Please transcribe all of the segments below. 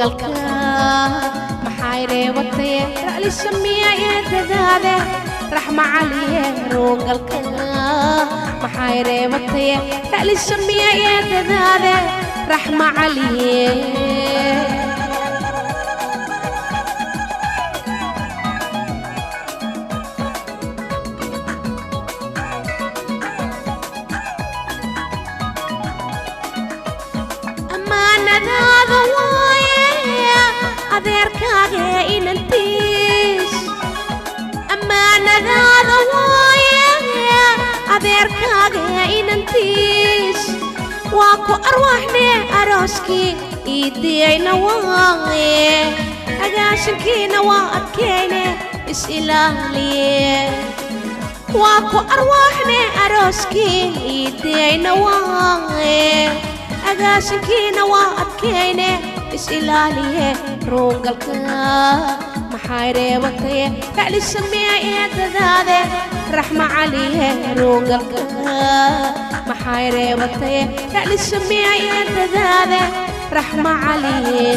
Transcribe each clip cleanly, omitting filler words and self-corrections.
Roongalka maxay reebatay ra'li samiya eedadaade Raxma Caliye? Roongalka maxay reebatay ra'li samiya eedadaade Raxma Caliye? Ammaanadaada waaye adeerkaaga inantiis, ammaanadaada waaye adeerkaaga inantiis. Waa ku arwaaxne arooskii iidiyayna waaye, agaashankiina waa adkayne is-ilaaliye. Waa ku arwaaxne arooskii iidiyayna waaye, agaashankiina waa adkayne is-ilaaliye. Roongalka maxay reebatay ra'li sameeya eedadaade Raxma Caliye? Roongalka maxay reebatay ra'li sameeya eedadaade Raxma Caliye?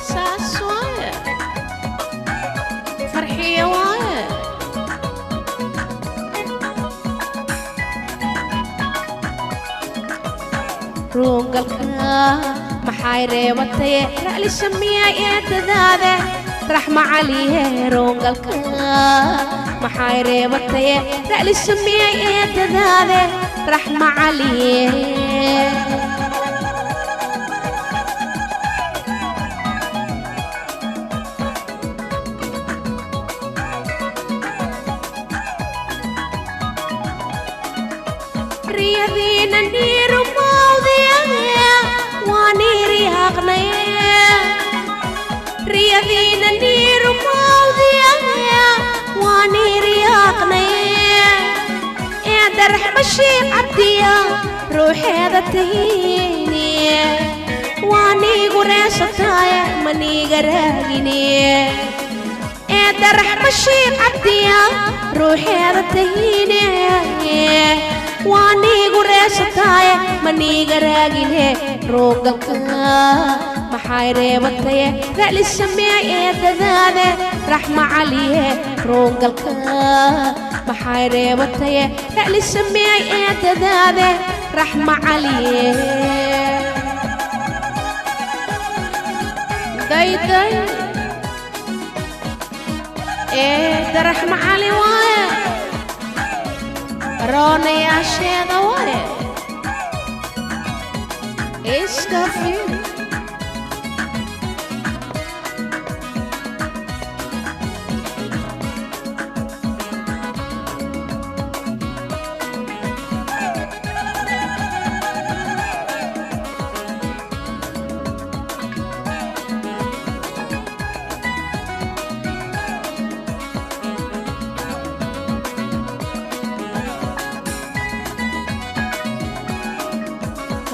Saas waaye, Farxiya waaye. Roongalka maxay reebatay ra'li samiya eedadaade Raxma Caliye? Roongalka maxay reebatay ra'li samiya eedadaade Raxma Caliye? Riyadiina niirumawdiya waa niiriyaaqnaye, riyadiina niirumawdiya waa niiriyaaqnaye. Eedda Raxma Shiikh Cabdiya ruuxeeda tahiine, waa niigu reesataaye maniiga raagine. Eedda Raxma Shiikh Cabdiya ruuxeeda tahiine, waa niigu reesataaye maniiga raagine. Roongalka maxay reebatay ra'li sameeya eedadaade Raxma Caliye? Roongalka maxay reebatay ra'li sameeya eedadaade Raxma Caliye? Dayday eedda Raxma Cali waaye, roonayaasheeda waaye, iska fiir.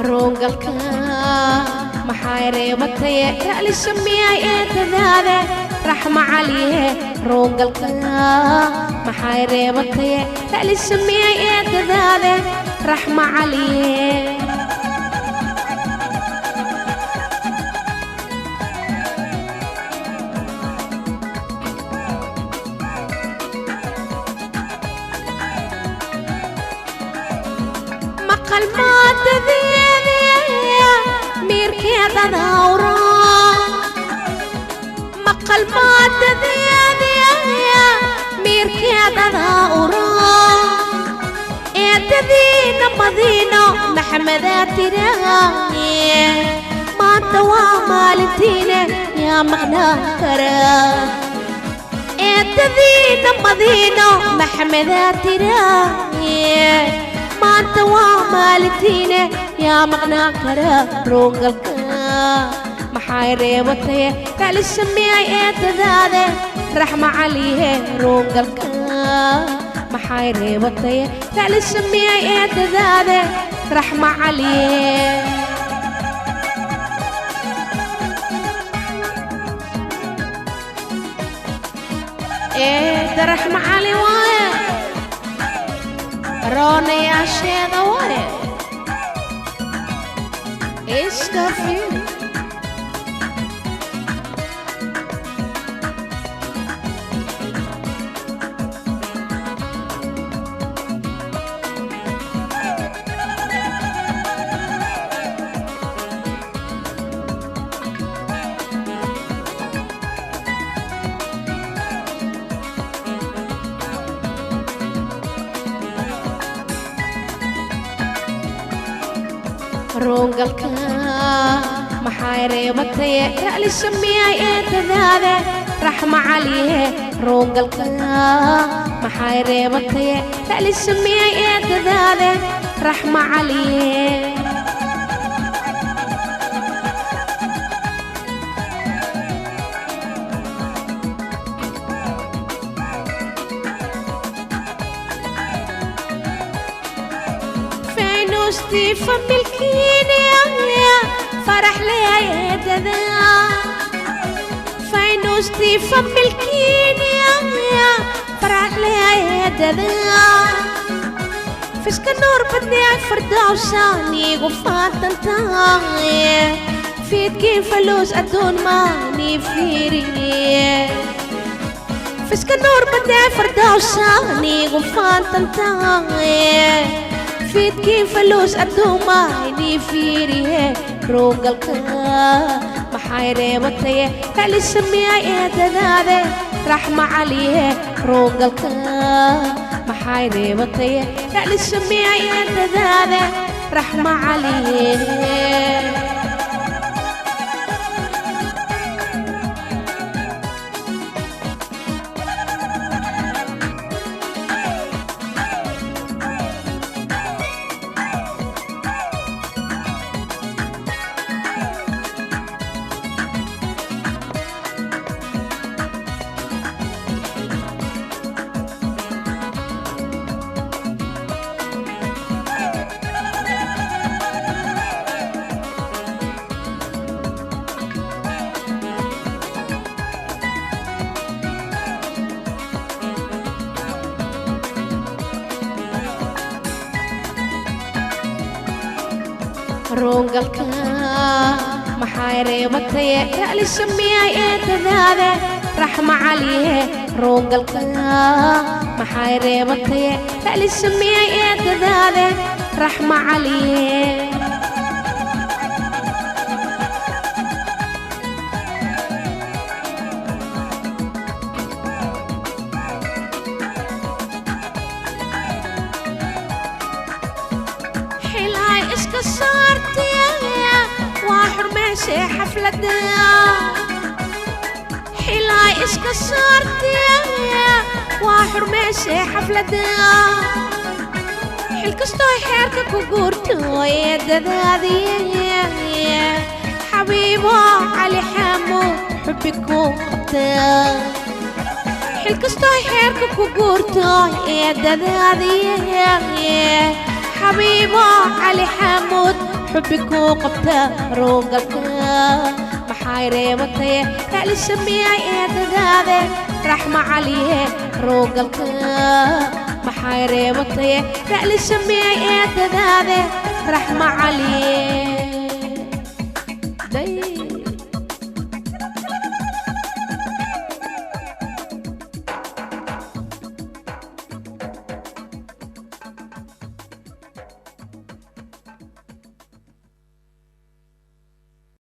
Roongalka maxay reebatay ra'li samiya eedadaade Raxma Caliye? Roongalka maxay reebatay ra'li samiya eedadaade Raxma Caliye? Maqal maadadeeda miirkeeda dawra, maqal maadadeeda miirkeeda dawra. Eedadiina Madiino Maxamedaa tiraaye, maanta waa maalintiine yaa maqnaan kara? Eedadiina Madiino Maxamedaa tiraaye, Maanta waa maalintiine yaa maqnaan kara roongalka maxay reebataye raclisamiyay eedadaade raxma caliye roongalka maxay reebataye raclisamiyay eedadaade raxma caliye. Eedda raxma cali waaye roonayaasheeda waaye iska fiir. Roongalka maxay reebataye raclisamiyay eedadaade raxma caliye roongalka maxay reebataye raclisamiyay eedadaade raxma caliye. فينوستي فملكيني فرح ليا يا دادا فينوستي فملكيني فرح ليا يا دادا فشك النور بدني فردوشاني غفاتنتاي فيت كيف فلوس أدون ماني فيري فشك النور بدني فردوشاني غفاتنتاي فيت كيف فلوس أدون ماني فيري roongalka maxay reebataye raclisamiyay eedadaade raxma caliye roongalka maxay reebataye raclisamiyay eedadaade raxma caliye. Roongalka maxay reebataye raclisamiyay eedadaade raxma caliye roongalka maxay reebataye raclisamiyay eedadaade raxma caliye. Xilay iska saartee waa xurmeysay xafladda xilay iska saartee waa xurmeysay xafladda xil kastoo xeerka ku guurto eedadaadiye xabiibo cali xamuud xubbi ku qabta xil kastoo xeerka ku guurto eedadaadiye xabiibo cali xamuud xubbi ku qabta roongalka maxay reebataye raclisamiyay eedadaade raxma caliye roongalka maxay reebataye raclisamiyay eedadaade raxma caliye.